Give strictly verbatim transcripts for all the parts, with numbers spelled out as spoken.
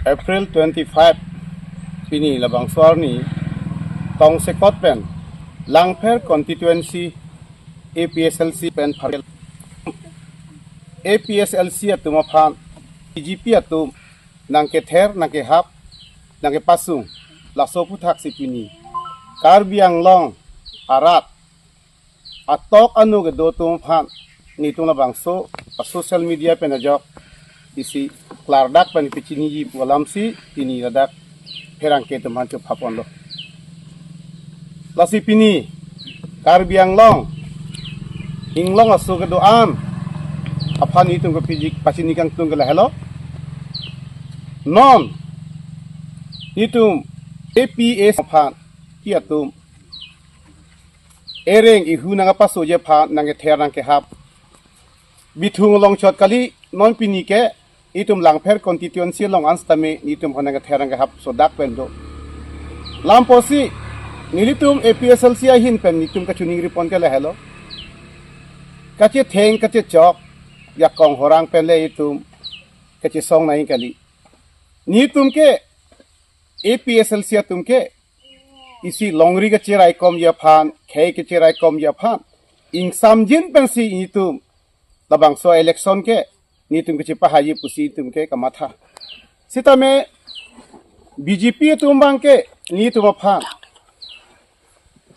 April twenty-five, pini labangso arni tongsekot pen Langpher constituency A P S L C pen pharel A P S L C atum aphan B J P atum nangkether, nangkehap, nangkepasung, laso aphuthak si pini Karbi Anglong arat atok anu kedo atum aphan nelitum labangso a social media pen ajok isi klardak pen pachiniji pu alam si pini ladak pherangke atum aphan chophap ponlo. Lasi pini Karbi Anglong inglong aso kedo-an aphan nelitum ke piji pachini kangtung ke lahelo. Non nelitum A P S aphan ki atum ereng ihu nangpasoji aphan nangkether, nangkehap bithung longchot kali. Non pini ke itum Langpher constituency along an sitame nelitum aphan nangkether, nangkehap sodak pen do. Lam apotsi nelitum A P S L C ahin pen nelitum kachiningri pon ke lahelo. Kachetheng kachechok jakong horang pen le itum kachesong nangji kali. Nelitum ke A P S L C atum ke isi longri kacheraikomji aphan, khei kacheraikomji aphan ingsamjin pensi nelitum labangso election ke nelitum kachepahaiji pusi nelitum ke kamatha. Sitame B J P atum abang ke nelitum aphan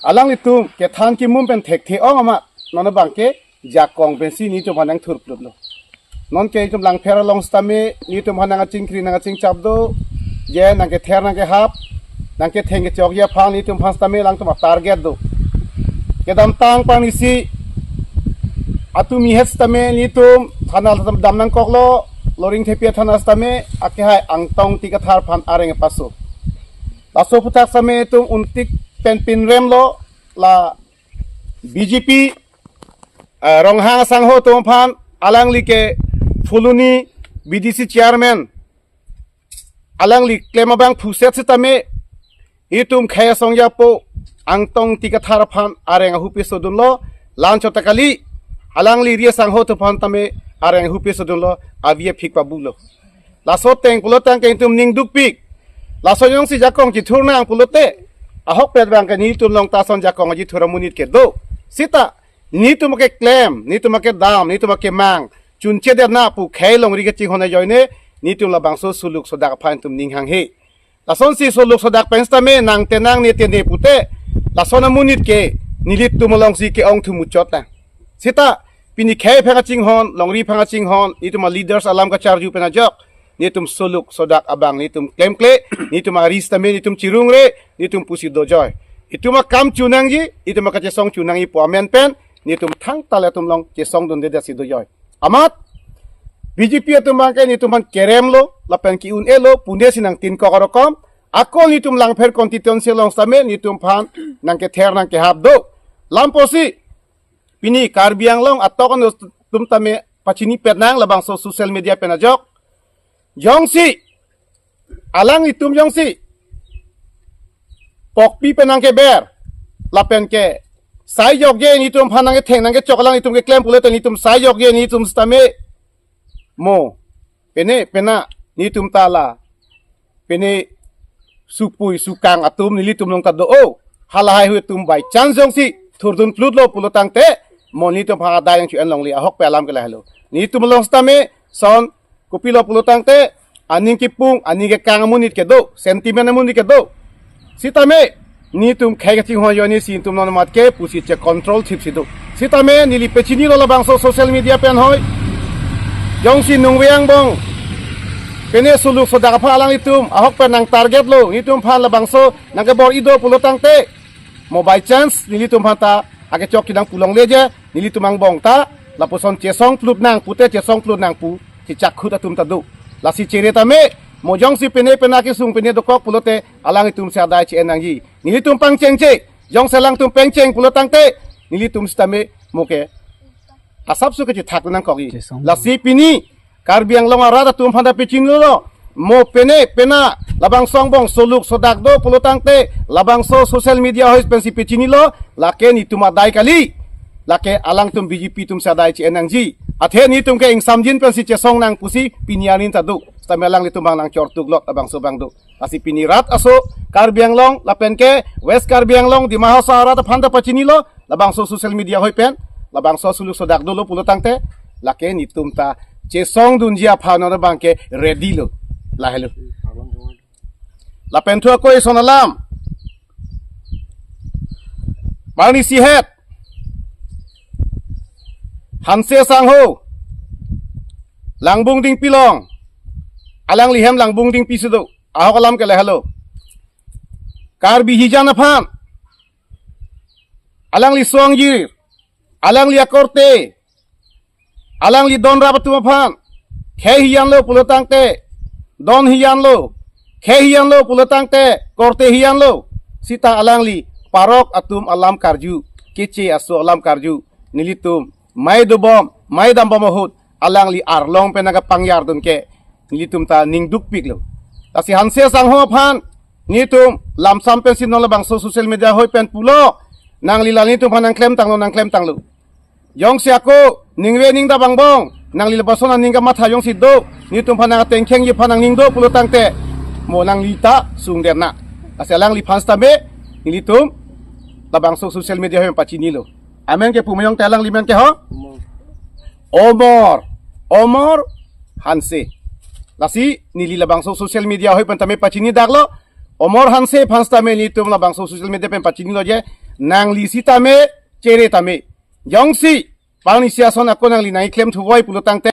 alanglitum kethan kimum pen thekthe-ong amat non abang ke jakong pensi nelitum aphan nangthurplutlo. Non ke itum Langpher along sitame nelitum aphan nangkachingkri, nangkachingchap do, je nangkether, nangkehap, nangketheng kechokji aphan nelitum aphan sitame alangtum a target do. Kedamtang pang isi atum ihet sitame nelitum thana dam nangkoklo, Loringthepi athana sitame akehai Angtong Ingti Kathar aphan areng paso. Laso aphuthak sitame itum untik pen pinremlo, la B J P, eh, Ronghang asangho atum aphan, alangli ke Phuloni B D C chairman, alangli klem abang phuset sitame itum khei asong japo Angtong Ingti Kathar aphan areng ahupi sodunlo. Lanchot ta kali, alangli ri asangho atum aphan tame areng ahupi sodunlo, avi aphik pabulo. Laso ateng pulotangte itum ning dukpik. Laso jongsi jakong chethur nang pulote, ahokpet abang ke nelitum along ta ason jakong achethur amonit kedo. Sita nelitum akeklem, nelitum akedam, nelitum akemang chunchedet nang pu khei longri kachinghon ajoine nelitum labangso suluk sodak aphan itum ning hanghe. Lasonsi suluk sodak pen sitame nang tenang ne tene pute, lason amonit ke nelitum alongsi ke-ong thumuchot nang. Sita pini khei aphan kachinghon, longri aphan kachinghon, itum a leaders alam kacharju pen ajok, nelitum suluk sodak abang nelitum klemkle, nelitum ari sitame nelitum chirungre, nelitum pusi dojoi. Itum akam chunangji, itum akachesong chunangji pu amen pen nelitum thangta le atum along chesongdunde dasi dojoi. Amat B J P atum abang ke nelitum aphan keremlo, lapen ki-un-elo, pune si nangtinkok arokom, ako nelitum Langpher constituency along sitame nelitum aphan nangkether nangkehap do. Lam apotsi pini Karbi Anglong atok anu atum tame pachinipet nang labangso social media pen ajok. Jongsi alanglitum jongsi pokpi pen nangkeber, lapen ke sai jokje nelitum aphan nangketheng nangkechok alanglitum keklem pulote nelitum sai jokje nelitum sitame mo pene pena nelitum ta la pene supui sukang atum nelitum along ta do-o. Halahai hui atum by chance jongsi thurdunplutlo pulotangte, mo nelitum aphan adai nangchu-en longle, ahokpet alam ke lahelo. Nelitum along sitame son kopilo pulotangte, aning kipung, aning kekang amonit kedo, sentiment amonit kedo. Sitame nelitum khei kachinghon ajoine si nelitum non amat ke pusi che control thip si do. Sitame neli pachinilo labangso social media pen hoi. Jongsi nungve angbong pene suluk sodak aphan alanglitum ahokpet nang target lo, nelitum aphan labangso nangkebor-i do pulotangte, mo by chance nelitum aphan ta akechok kedang pu longleje, nelitum angbong ta lapuson chesongplut nang pute chesongplut nang pu chechakhut atum ta do. Lasi chere tame, mo jongsi pene pena kesung pene dokok pulote alanglitum si adai che-en nangji. Nelitum pangchengche, jongsi alangtum pangcheng pulotangte nelitum sitame mo ke asapso kechethak nangkokji. Chesong. Lasi pini Karbi Anglong arat atum aphan ta pachinilo, mo pene pena labangso angbong suluk sodak do pulotangte labangso social media hoi pensi pachinilo, lake nelitum adai kali. Lake alangtum B J P atum si adai che-en nangji. Athe nelitum ke ingsamjin pensi chesong nang pusi pini aning ta do. Sitame alanglitum abang nangchortuklot labangso abang do. Lasi pini rat aso Karbi Anglong lapen ke West Karbi Anglong Dima Hasao arat aphan ta pachinilo labangso social media ahoi pen, labangso suluk sodak dolo pulo tangte, lake nelitum ta chesongdunji aphan non abang ke ready lo. Lahelo. Lapen thu ako eson alam. Arnisi het Hanse sangho Langbung Dingpi along, alangli hem Langbung Dingpi si do. Ahok alam ke lahelo. Karbi hijan aphan, alangli so-angjir, alangli akorte, alangli don rap atum aphan khei hijan lo pulo tangte, don hijan lo, khei hijan lo pulo tangte, korte hijan lo. Sita alangli parok atum alam karju, keche aso alam karju, nelitum mei dobom, mei dambom ahut alangli arlong pen nangkapangjardun ke nelitum ta ning dukpiklo. Lasi Hanse sangho aphan nelitum lamsam pensi non labangso social media ahoi pen pulo, nangli la nelitum aphan nangklemtanglo, nangklemtanglo. Jongsi ako ningve ning dap angbong, nangli lapuson aning kamatha jongsi do, nelitum aphan nangtengkhengji aphan nangning do pulo tangte, mo nangli ta sungdet nang. Lasi alangliphan sitame nelitum labangso social media ahoi pen pachinilo. Amen ke pu ma jongte alangli men ke ho? Omor. Omor Hanse. Lasi neli labangso social media ahoi pen tame pachini daklo. Omor Hanse aphan sitame nelitum labangso social media pen pachinilo je, nangli sitame chere tame. Jongsi arnisi ason ako nangli nangkeklem thuvoi pulo tangte,